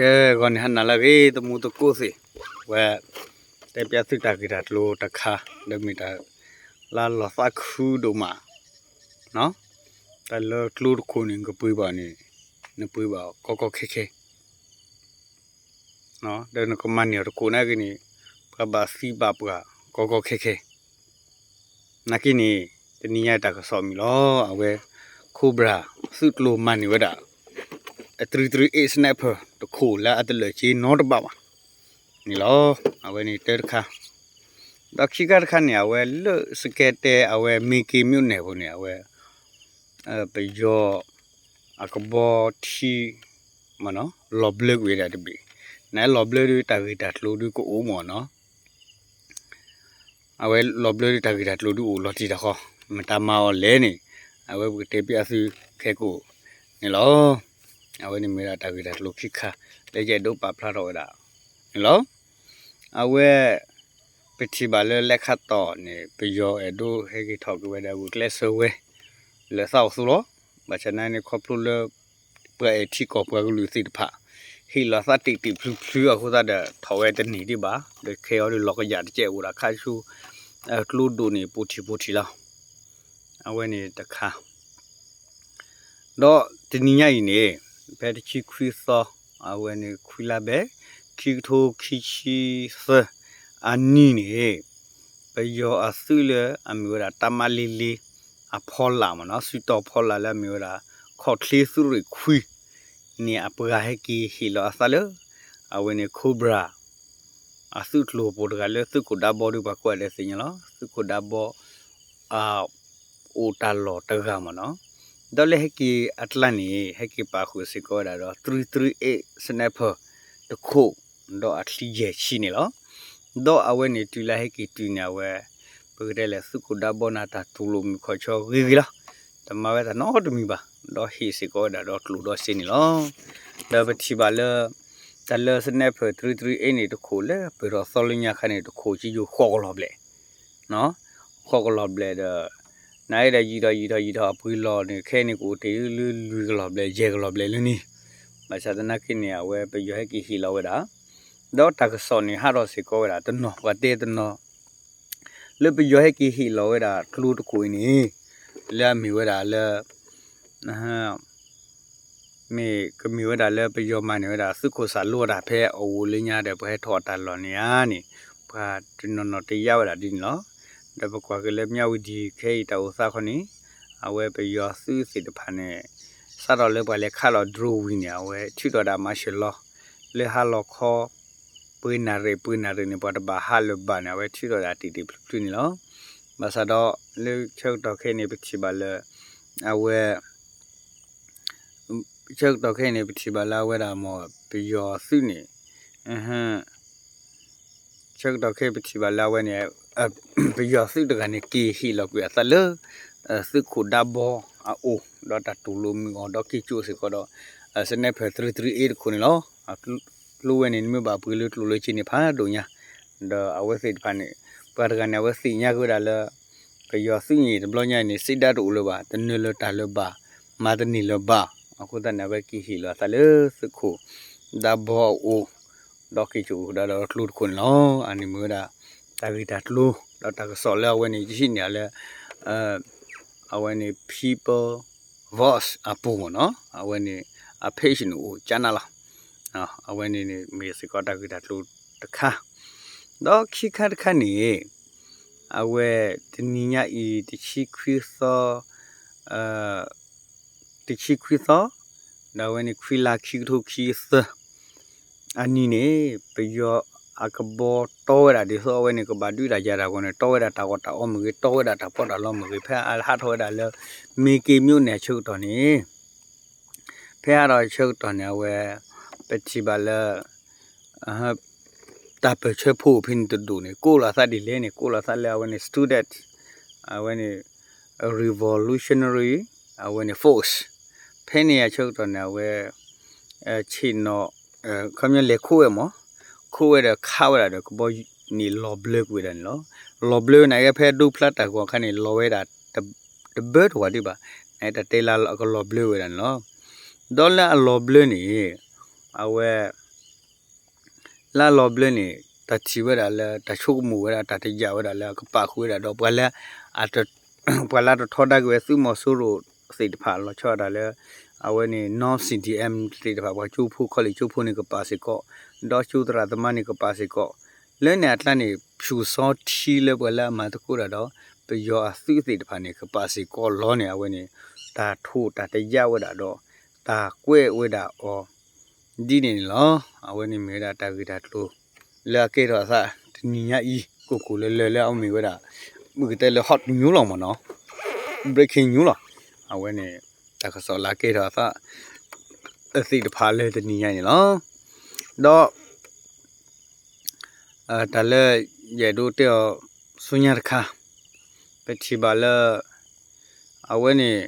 ကဲ ဂီၤန့ၣ်ဟါနၤလၢအဂ့ၤ သမူသကိးသ့ၣ်, ဝဲ တဲပျးသုတၢ်ဂ့ၢ်တၢ်ကျိၤတခါ ဒီးမ့ၢ်တၢ်လၢလီၤသးခုဒိၣ်မး, တၢ်လၢကျိတခိၣ်န့ၣ် နကပှ့ၤဘၣ်န့ၣ် နပှ့ၤဘၣ်ကီကီခဲခဲ ဒီးနကမၤန့ၢ်အီၤတခိၣ်နာ်က့န့ၣ် ပှၤဘၣ်သံဘၣ်ပှၢ်ကီကီခဲခဲ နာ်က့န့ၣ် တနံၤညါတၢ်ကစီၣ်မ့ၢ်လီၤ. အဝဲ Cobra သုးကျိၤမၤန့ၢ်ဝဲဒၣ် three three eight sniper တခိၣ်လၢအတလၢာ်က့နီတဘ့ၣ်ဘၣ်န့ၣ်လီၤ. အဝဲန့ၣ်တၢတခါ, ဒီးခံခါတခါန့ၣ် အဝဲလၢစကဲတဲ အဝဲမ့ၢ်က့ၤ မြို့နယ် ပူၤန့ၣ် အဝဲ ပယီၤ အကဘီထံ လီၤဘျၢကွံာ်ဝဲဒၣ်တဘ့ၣ်, နလီၤဘျၢဒုးတၢ်ဂ့ၢ်တၢ်ကျိၤဒုးကအိၣ်မ့ၢ်နီၤ အဝဲလီၤဘျၢဒုးတၢ်ဂ့ၢ်တၢ်ကျိၤဒုးအိၣ်လီၤတံၢ်တၢ်ဃီ, မတၤမၤအီၤလဲၣ်န့ၣ် အဝဲပကတဲပျးသုခဲကိာ်န့ၣ်လီၤ. အဝဲန့ၣ်မ့ၢ်ဒၣ်တၢ်ဂ့ၢ်တၢ်ကျိၤခံခါ လၢယအဲၣ်ဒိးပာ်ဖျါထီၣ်ဝဲဒၣ်န့ၣ်လီၤ. အဝဲ ပထံၣ်ဘၣ်လၢလဲၤခးတီၢ်န့ၣ် ပယီၤအဲၣ်ဒိးဟဲက့ၤထီၣ်က့ၤဝဲဒၣ်ဂုာ်ကျဲးစၢးဝဲ လၢသးအိၣ်သူလီၤ. ဘၣ်ဆၣ်နာ်က့န့ၣ် ခီဖျိလၢ ပှၤအဲၣ်ထံကီၢ်ပှၤကလုာ်သ့ၣ်တဖၣ် ဟ့ၣ်လီၤသးတံၢ်တံၢ်ဖျုးဖျုးအဃိသတးဒီး ထီၣ်ဝဲတန့ၢ်ဒံးဘၣ်, ဒီးခဲအံၤဒုးလီၤကယၢ်တကဲအိၣ်ဒၣ်ခါဆူ ကျိဒိၣ်န့ၣ် ပိၢ်ထံၣ်ပိၢ်ထံၣ်လီၤ. အဝဲန့ၣ်တခါ ဒီးတနံၤညါအံၤန့ၣ် ဖဲတဆံခွံသီ အဝဲန့ၣ်ခွံလါဘဲ ခံကထိခံဆံသၢ အနံၤန့ၣ် ပယီၤအသုးလၢအမ့ၢ်ဝဲဒၣ် တပ်မ လေးလေး အဖီလာ်မ့ၢ်နီၤ စုတီၤဖီလာ်လၢအမ့ၢ်ဝဲဒၣ် ခီၣ်ချ့သုးရ့ၣ်ခွံန့ၣ် အပှၤဟဲက့ၤဟ့ၣ်လီၤအသးလၢ အဝဲန့ၣ် Cobra အသုးကျိၤပူၤတဂၤလၢသုးခိၣ်ဒါဘီဒုးပှၤကိးဂၤဒဲးသ့ၣ်ညါလီၤ. သုးခိၣ်ဒါဘီ အ အိၣ်တၢ်လီၢ်တဂၤမ့ၢ်နီၤ, ဒီးလၢဟဲက့ၤအကျါန့ၣ် ဟဲက့ၤပာ်ဃုာ်စ့ၢ်ကီးဝဲဒၣ်ဒီး three three eight sniper တခိၣ် ဒီးအချံယဲၢ်ဆံန့ၣ်လီၤ. ဒီးအဝဲန့ၣ်တုၤလၢဟဲက့ၤတုၤန့ၣ် အဝဲ ပကတဲလဲၣ် သုးခိၣ်ဒါဘီန့ၣ် တၢ်တူၢ်လိာ်မုာ်ခီၣ်ဆၢဂ့ၤဂ့ၤလီၤ. တမၤဝဲတၢ်နီတမံၤဘၣ်, ဒီးဟ့ၣ်စ့ၢ်ကီးဝဲဒၣ်ဒီးကျိၣ်ဒီးစ့န့ၣ်လီၤ. ဒီးပထံၣ်ဘၣ်လၢ တၢ်လၢ sniper three three eight န့ၣ် တခိၣ်လၢပၢၢ်ထီၣ်သီလၢညါခါန့ၣ် တခိၣ်ကယိၤဃိးကလီၤဘျဲၣ် ဃိးကလီၤဘျဲၣ်ဒီး နအဲၣ်ဒိးယံာ်ထီၣ်ယံာ်ထီၣ်ယံာ်ထီၣ်အပှ့ၤလီၢ်န့ၣ် ခဲအံၤန့ၣ်ကအိၣ်တ့ၢ်လၢလွံၢ်ကလီၤဘျဲၣ် ယဲၢ်ကလီၤဘျဲၣ်လၢန့ၣ်, ဘၣ်ဆၣ်သနာ်က့န့ၣ် အဝဲပယီၤဟဲက့ၤဟ့ၣ်လီၤဝဲဒၣ်, ဒီးတၢ်ကစီၣ်န့ၣ်ဟးထီၣ်စ့ၢ်ကီးဝဲဒၣ်တနီၤ ပှၤတဲတနီၤ လၢပယီၤဟဲက့ၤဟ့ၣ်လီၤဝဲဒၣ်ကျိတခိၣ်အံၤန့ၣ် လၢအမ့ၢ်ဝဲဒၣ်လၢ မ့ၢ်ကမ့ၢ်ဝဲဒၣ်လၢပယီၤမၤန့ၢ်ဝဲဒၣ်သုးခိၣ်စၢ်လိတၢ်ဖဲအအိၣ်လၢညါဒီး ပှၤဟဲထီၣ်အတၢ်လီၢ်န့ၣ်ဧါန့ၣ် ပှၤတနီၤနီၤတယာ်ဝဲဒၣ်ဒ်န့ၣ်လီၤ. ဒီးပကွၢ်က့ၤလၢမၠၣ်ဝတံၣ်ခဲအံၤတၢ်အိၣ်သးခီန့ၣ် အဝဲပယီၤသုးသ့ၣ်တဖၣ်န့ၣ် စးထီၣ်လၢပှၤလဲၤခးလီၤ drone ဝံၤန့ၣ် အဝဲထုးထီၣ်ဒၣ် martial law လၢဟါလီၤခီ ပှဲၤနၣ်ရံၣ်ပှဲၤနၣ်ရံၣ်န့ၣ် ပှၤတဘၣ်ဟးလၢၤဘၣ်န့ၣ် အဝဲထုးထီၣ်ဒၣ်တံၢ်တံၢ်ဖျုးဖျုးန့ၣ်လီၤ. ဘၣ်ဆၣ်ဒီးလၢဆၢကတီၢ်ခဲအံၤန့ၣ် ပထံၣ်ဘၣ်လၢ အဝဲ ဆၢကတီၢ်ခဲအံၤန့ၣ် ပထံၣ်ဘၣ်လၢအဝဲဒၣ်မ့ၢ်ပယီၤသုးန့ၣ် ဆၢကတီၢ်ခဲအံၤပထံၣ်ဘၣ်လၢအဝဲန့ၣ် ပယီၤသုးတဂၤန့ၣ် က့ၤဟ့ၣ်လီၤကွံာ်အသးလၢ သုးခိၣ်ဒါဘီအအိၣ် ဒီးတၢ်တူၢ်လိာ်မုာ်အီၤ ဒီးက့ၤစိာ်စ့ၢ်ကီးဒီး sniper three three eight တခိၣ်န့ၣ်လီၤ. ကျိဝဲန့ၣ် နမ့ၢ်ဘၣ်ပှ့ၤလၢကျိၣ်လၢစ့န့ၣ် ဖးဒိၣ်ညါ ဒီးအဝဲသ့ၣ်တဖၣ်န့ၣ် ပှၤတဂၤန့ၣ် အဝဲသ့ၣ်ညါက့ၤဝဲဒၣ်လၢ ပယီၤသုးန့ၣ် တဘျီညါအံၤန့ၣ် စ့ဒၣ်တအိၣ်လၢၤဘၣ်, တနၢၤလၢၤတၢ်လၢၤဘၣ်, မၤတန့ၢ်လၢၤဘၣ်, အဃိသတးန့ၣ် အဝဲက့ၤဟ့ၣ်လီၤအသးလၢသုးခိၣ်ဒါဘီအအိၣ် ဒီးက့ၤစိာ်က့ၤဒီးကျိတခိၣ်န့ၣ်လီၤ. အန့ၣ်မ့ၢ်ဝဲဒၣ် တၢ်ဂ့ၢ်တၢ်ကျိၤ ဒီးတၢ်ကစီၣ်လၢအဝဲန့ၣ် ယဟံးန့ၢ်အီၤလၢ အဝဲန့ၣ် People Voice အပူၤမ့ၢ်နီၤ, အဝဲန့ၣ် အ page န့ၣ်အိၣ်ကၠါနးလီၤ. အဝဲန့ၣ်န့ၣ် မ့ၢ်စ့ၢ်ကီးတၢ်ဂ့ၢ်တၢ်ကျိၤတခါ, ဒီးခံခါတခါန့ၣ် အဝဲတနံၤညါအံၤ တဆံခွံသီ တဆံခွံသီ ဒီးအဝဲန့ၣ် ခွံလါခံကထိခံဆံသၢ အနံၤန့ၣ် ပယီၤအကဘီတီဝဲဒၣ် ဒ်သိးအဝဲန့ၣ် ကဘၣ်ဒုးတၢ်ယၤတၢ်ဂီၤန့ၣ် တီဝဲဒၣ်တၢ်ဂီၤတၢ်အီမ့ၢ်ဂ့ၤ, တီဝဲဒၣ်တၢ်ပီးတၢ်လီမ့ၢ်ဂ့ၤ, ဖဲအဟးထီၣ်ဝဲဒၣ်လၢ မ့ၢ်က့ၤ မြို့နယ် အဆၢကတီၢ်န့ၣ် ဖဲဟးထီၣ်အဆၢကတီၢ်န့ၣ် အဝဲ ပထံၣ်ဘၣ်လၢ တၢ်ပၢၢ်ဆၢဖိဖဲန့ၣ်တဒူၣ်န့ၣ် ကိးလီၤသးဒ်လဲၣ်န့ၣ် ကိးလီၤသးလၢအဝဲန့ၣ် student, အဝဲန့ၣ် revolutionary, အဝဲန့ၣ် force, ဖဲန့ၣ်အဆၢကတီၢ်န့ၣ် အဝဲ ဆ့ၣ်နီၤ ခီပညီလဲၤခိးဝဲမး, ခိးဝဲဒီးခးဝဲဒၣ်ဒီး ကဘီန့ၣ်လီၤဘျၢကွံာ်ဝဲဒၣ်န့ၣ်လီၤ. လီၤဘျၢန့ၣ် ဖဲဒိဖျါတၢ်ဂီၤအခါန့ၣ် လီၤဝဲဒၣ် တဘၢတဝးဒံးဘၣ်, နတၢ်တဲလၢအကလီၤဘျၢဝဲဒၣ်န့ၣ်လီၤ. ဒီးလၢအလီၤဘျၢန့ၣ် အဝဲ လၢအလီၤဘျၢန့ၣ် တၢ်ထံၣ်ဝဲဒၣ်လၢ တၢ်ဆိကမိၣ်ဝဲဒၣ် တၢ်တယာ်ဝဲဒၣ်လၢအကပာ်ဃုာ်ဝဲဒၣ်ဒီး ပှၤလၢ ပှၤလၢတထီဒါက့ၤဝဲသုးမီၤစိရိၤသ့ၣ်တဖၣ် လီၤဆီဒၣ်တၢ်လၢ အဝဲန့ၣ် non-C D M သ့ၣ်တဖၣ် ပှၤကၠိဖိ college ကၠိဖိန့ၣ်ကပာ်စ့ၢ်ကီး, ဒီးကၠိသရၣ်သမါန့ၣ်ကပာ်စ့ၢ်ကီး, လၢန့ၣ်အကျါန့ၣ် ဖၠူၣ်စီထံလၢပှၤလၢအမၤသကိးတၢ်ဒီး ပယီၤအသုးသ့ၣ်တဖၣ်န့ၣ် ကပာ်စ့ၢ်ကီးလီၤန့ၣ် အဝဲန့ၣ် တၢ်ထိၣ်တၢ်တယာ်ဝဲဒၣ်ဒီး တၢ်ကွဲးဝဲဒၣ်အီၤ ဒ်န့ၣ်န့ၣ်လီၤ. အဝဲန့ၣ်မ့ၢ်ဝဲဒၣ်တၢ်ဂ့ၢ်တၢ်ကျိၤ လၢအကဲထီၣ်အသးတနံၤညါအံၤ ကိၢ်ကိၢ်လၢၤလၢၤလၢအမ့ၢ်ဝဲဒၣ် ပကတဲလၢ hot news လီၤမ့ၢ်နီၤ, breaking news လီၤ. အဝဲန့ၣ် တၢ်ကစီၣ်လၢအကဲထီၣ်အသး သ့ၣ်တဖၣ်လၢတနံၤညါန့ၣ်လီၤ. ဒီး တၢ်လၢယအဲၣ်ဒိးတဲအီၤဆူညါတခါ ပထံၣ်ဘၣ်လၢ အဝဲန့ၣ်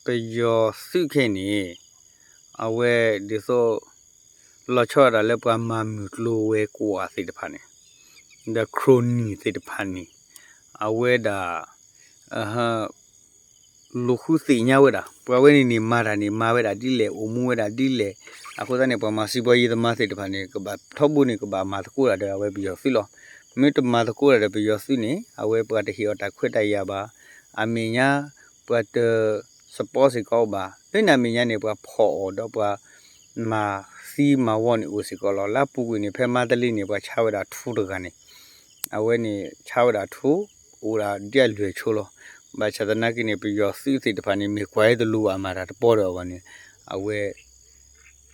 ပယီၤသုးခဲအံၤန့ၣ် အဝဲဒ်သိး လီၤဆီဒၣ်တၢ်လၢပှၤမၤမုၢ်ကျိၤဝဲၤကွာ်သ့ၣ်တဖၣ်န့ၣ် ဒီး crony သ့ၣ်တဖၣ်န့ၣ် အဝဲဒၣ် လူၤဃုသ့ၣ်ညါဝဲဒၣ် ပှၤဝဲန့ၣ်န့ၣ် မၤတၢ်န့ၣ် မၤဝဲဒၣ်ဒ်လဲၣ် အိၣ်မူဝဲဒၣ်ဒ်လဲၣ်. အဃိသတးန့ၣ် ပှၤမၤစံးပှၤယံၤသမါသ့ၣ်တဖၣ်န့ၣ် ကဘၣ်ထီဘိန့ၣ် ကဘၣ်မၤသကိးတၢ်ဒီးအဝဲပယီၤသုးလီၤ. မ့ၢ်တမၤသကိးတၢ်ဒီးပယီၤသုးန့ၣ် အဝဲပှၤတဟ့ၣ်အီၤတၢ်ခွဲးတၢ်ယာ်ဘၣ်. အမဲာ်ညါ ပှၤတ support စ့ၢ်ကီးဘၣ်. လၢန့ၣ်အမဲာ်ညါန့ၣ် ပှၤဖီၣ်အီၤဒီးပှၤ မၤသံမၤဝီန့ၣ်အိၣ်စ့ၢ်ကီးလီၤ. လၢအပူၤကွံာ်န့ၣ် ဖဲမါတလ့န့ၣ် ပှၤဆါဝဲဒၣ်ထူတဂၤန့ၣ် အဝဲန့ၣ် ဆါဝဲဒၣ်ထူ အိၣ်ဒၣ်ဒ်အလွဲၢ်ဆိလီၤ. ဘၣ်ဆၣ်သနာ်က့န့ၣ် ပယီၤသုးသ့ၣ်တဖၣ်န့ၣ် မ့ၢ်ကွၢ်ဟဲတလိၤဘၣ်အမၤတၢ်တပီဒီးအဂီၢ်န့ၣ် အဝဲ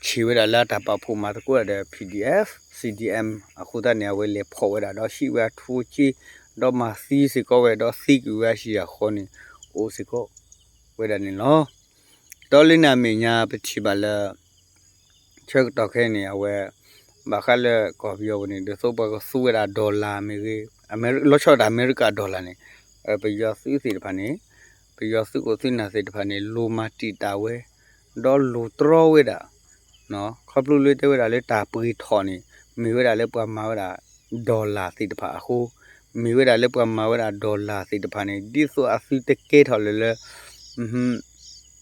ဆံးဝဲဒၣ်လၢအတၢ်ပာ်ဖှိၣ်မၤသကိးတၢ်ဒီး P D F, C D M အဃိသတးန့ၣ် အဝဲလဲၤဖီၣ်ဝဲဒၣ်ဒီးဟံးဝဲအထူအက့ ဒီးမၤသံစ့ၢ်ကီးဝဲ ဒီးသံကွံာ်ဝဲအဟံၣ်အဃီန့ၣ် အိၣ်စ့ၢ်ကီးဝဲဒၣ်န့ၣ်လီၤ. ဒီးလၢန့ၣ်အမဲာ်ညါပထံၣ်ဘၣ်လၢ ဆၢကတီၢ်ခဲအံၤန့ၣ် အဝဲ ဘၣ်ဃးလၢကီၢ်ပယီၤပူၤန့ၣ် ဒ်သိးပှၤကသူဝဲဒၣ် dollar မ့ၢ်ဂ့ၤ, လီၤဆီဒၣ်တၢ်အမဲရကၤ dollar န့ၣ် ပယီၤသုးသ့ၣ်တဖၣ်န့ၣ် ပယီၤသုးခိၣ်သုးနၢ်သ့ၣ်တဖၣ်န့ၣ် လိၣ်မၤတံာ်တာ်ဝဲ ဒီးလိၣ်တြီဝဲဒၣ် ခီဖျိလၢတဲဝဲဒၣ်လၢတၢ်ပှ့ၤထီၣ်န့ၣ် မ့ၢ်ဝဲဒၣ်လၢပှၤမၤဝဲဒၣ် dollar သ့ၣ်တဖၣ်အဃိ, မ့ၢ်ဝဲဒၣ်လၢပှၤမၤဝဲဒၣ် dollar သ့ၣ်တဖၣ်န့ၣ် ဒ်သိးအသုတကဲထီၣ်လၢၤလၢ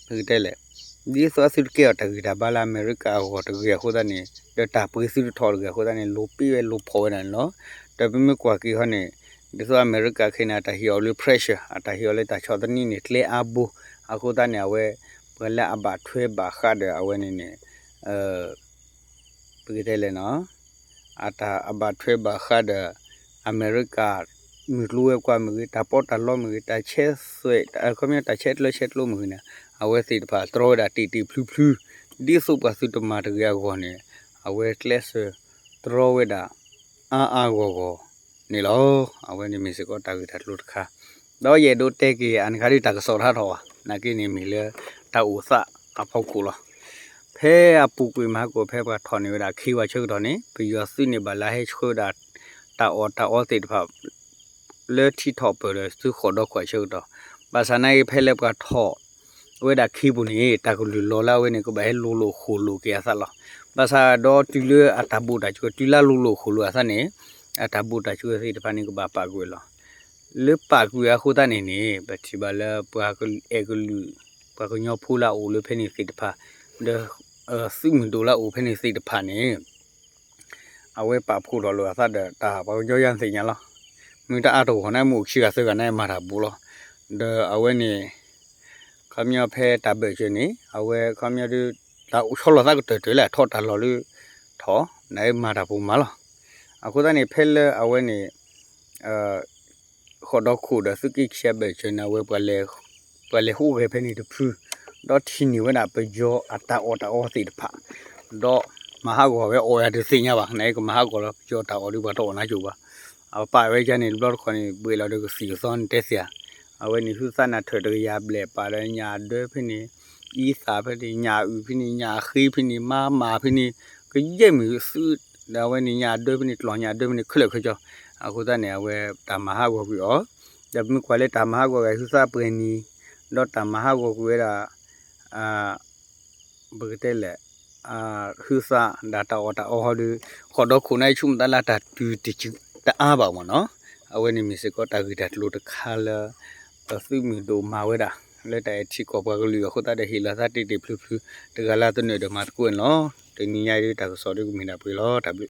ပကတဲလဲၣ်, ဒ်သိးအသုတကဲထီၣ်တၢ်ဂံၢ်တၢ်ဘါလၢအမဲရကၤအဂီၢ်တဂ့ၤအဃိသတးန့ၣ် ဒီးတၢ်ပှ့ၤသုတထီၣ်တဂ့ၤအဃိသတးန့ၣ် လိၣ်ပ့ၤဝဲလိၣ်ဖီၣ်ဝဲဒၣ်န့ၣ်လီၤ. ဒီးပမ့ၢ်ကွၢ်က့ၤဟီန့ၣ် ဒ်သိးအမဲရကၤခဲအံၤန့ၣ် အတၢ်ဟ့ၣ်အီၤလၢ pressure အတၢ်ဟ့ၣ်အီၤလၢတၢ်ဆီၣ်သနံးန့ၣ် ကျဲအါဘိ အဃိသတးန့ၣ် အဝဲ ပှၤလၢအဘၣ်ထွဲဘၣ်ဃးဒီးအဝဲန့ၣ်န့ၣ် ပကတဲလဲၣ်နီၤ အတၢ်အဘၣ်ထွဲဘၣ်ဃးဒီး အမဲရကၤ မုၢ်ကျိၤဝဲၤကွာ်မ့ၢ်ဂ့ၤ တၢ်ပီးတၢ်လီမ့ၢ်ဂ့ၤ တၢ်ဆဲးသွဲး ခီပညီတၢ်ဆဲးကျၢဆဲးကျိမ့ၢ်ဂ့ၤန့ၣ် အဝဲသ့ၣ်တဖၣ်တြီဝဲဒၣ်တ့ၢ်တ့ၢ်ဖျုဖျု ဒ်သိးပှၤသုတမၤတဂ့ၤအဂီၢ်န့ၣ် အဝဲကျဲးစၢးတြီဝဲဒၣ် အါအါဂီၢ်ဂီၢ်န့ၣ်လီၤ. အဝဲန့ၣ်မ့ၢ်စ့ၢ်ကီးတၢ်ဂ့ၢ်တၢ်ကျိၤတခါ ဒီးယအဲၣ်ဒိးတဲက့ၤအနခါဒ်တၢ်ကစီၣ်တဟးထီၣ်ဘၣ် နာ်က့န့ၣ်မ့ၢ်လၢ တၢ်အိၣ်သးအဖီခိၣ်လီၤ. ဖဲအပူၤကွံာ်မဟါကီၢ် ဖဲပှၤထီၣ်န့ၢ်ဝဲဒၣ်ခ့ဝဲဆၢကတီၢ်န့ၣ် ပယီၤသုးန့ၣ်ဘၣ်လၢဟဲဆှၢဝဲဒၣ် တၢ်အီၣ်တၢ်အီသ့ၣ်တဖၣ် လၢထံထီၣ်ပၢၢ်ဒီးသုးဃိးဒီခိၣ်အဆၢကတီၢ် ဘၣ်ဆၣ်နာ်က့ဖဲလၢပှၤထီၣ် ဝဲဒၣ်ခ့ပူၤန့ၣ် တၢ်ကလုၢ်လီၤလၢအဝဲန့ၣ် ကဘၣ်ဟဲလိၤလိၤဃိၣ်လိာ်က့ၤအသးလီၤ. ဘၣ်ဆၣ်ဒီးတုၤလၢအတၢ်ဘူၣ်တၢ်စူၤ တုၤလၢလိၤလိၤဃိၣ်လိာ်အသးန့ၣ် အတၢ်ဘူၣ်တၢ်စူၤသ့ၣ်တဖၣ်န့ၣ် ကဘၣ်ပာ်ကွံာ်လီၤ. လၢပာ်ကွံာ်အဃိသတးန့ၣ်န့ၣ် ပထံၣ်ဘၣ်လၢပှၤအဲၣ်ကလုာ် ပှၤကညီဖိလၢအအိၣ်လၢဖဲန့ၣ်သ့ၣ်တဖၣ် ဒီး သုးမုၢ်ဒိၣ်လၢအအိၣ်ဖဲန့ၣ်သ့ၣ်တဖၣ်န့ၣ် အဝဲပာ်ဖှိၣ်ထီၣ်လိာ်အသးဒီးတၢ်ပှၤကညီယါသ့ၣ်ညါလီၤ. မ့ၢ်တၢ်အါတဂီၢ်န့ၣ် မ့ၢ်အိၣ်ခံဂၤသၢဂၤန့ၣ်မၤတၢ်ဘူးလီၤ. ဒီးအဝဲန့ၣ် ခီပညီဖဲတၢ်ဘၢၣ်စၢၤန့ၣ် အဝဲခီပညီဒ် တၢ်အိၣ်ဆီလီၤသးကတၢၢ်တၢၢ်လၢအထီၣ်တၢ်လီၢ်လၢထီၣ် နမၤတၢ်ပူၤမၤလီၤ. အဃိသတးန့ၣ် ဖဲလၢအဝဲန့ၣ် ဃိးဒီခိၣ်ဒီးသုးက့ခံအဘၢၣ်စၢၤန့ၣ် အဝဲ ပှၤလဲၤဟူးဂဲၤဖဲန့ၣ်တဖု ဒီးထံၣ်န့ၢ်ဝဲဒၣ်ပယီၤအတၢ်အီၣ်တၢ်အီသ့ၣ်တဖၣ် ဒီးမၤဟးဂီၤဝဲအီၣ်ဝဲတသ့ၣ်ညါဘၣ် နာ်က့ကမၤဟးဂီၤလီၤ ပယီၤတၢ်အီၣ်ဒီးပှၤတအီၣ်နါစိၤဘၣ်. အပာ်ဝဲဒ်န့ၣ် တဘျီတခီၣ်န့ၣ် ဘှံးလီၤဒီးကသံၣ်ကသီန့ၣ်တဲသ့ဧါ. အဝဲန့ၣ်ဟုသၣ်နၢ်ထၢၣ်တကယၤဘျဲၣ်ပာ်ဒီးညၣ်အဒၢဖဲန့ၣ် အံသၣ်ဖဲန့ၣ် ညၣ်အုၣ်ဖဲန့ၣ် ညၣ်အဃ့ဖဲန့ၣ် မါမၤဖဲန့ၣ် ကယဲၢ်မုၢ်သု ဒီးအဝဲန့ၣ်ညၣ်အဒၢဖဲန့ၣ် ကျီၢ်ညၣ်အဒၢဖဲန့ၣ် ခဲလၢာ်ခဲဆ့. အဃိသတးန့ၣ် အဝဲတၢ်မၤဟးဂီၤကွံာ်အီၤ ဒီးပမ့ၢ်ကွၢ်လၢတၢ်မၤဟးဂီၤဂၤဟုသၣ်ပှဲၤနံၤ ဒီးတၢ်မၤဟးဂီၤကွံာ်ဝဲဒၣ် ပကတဲလဲၣ် ဟုသၣ်ဒၣ်တၢ်အီၣ်တၢ်အီဟီဒီး ဃိးဒီခိၣ်န့ၣ် ဆိကမိၣ်သးလၢတၢ်တုၤတစုတအါဘၣ်မ့ၢ်နီၤ. အဝဲန့ၣ်မ့ၢ်စ့ၢ်ကီးတၢ်ဂ့ၢ်တၢ်ကျိၤတခါလၢ သုးမုၢ်ဒိၣ်မၤဝဲဒၣ် လၢတၢ်အဲၣ်ထံကီၢ်ပှၤကလုာ်အဃိသတးဒီးဟ့ၣ်လီၤသးတ့ၢ်တ့ၢ်ဖျုဖျု တဂၤလၢ်တနၢၣ်ဒီးမၤသကိးန့ၣ်လီၤ. တနံၤညါအံၤဒ်တၢ်ကစီၣ်ဒ်ကမ့ၢ်ဒၣ်ပှဲၤလီၤ. တၢ်ဘျုး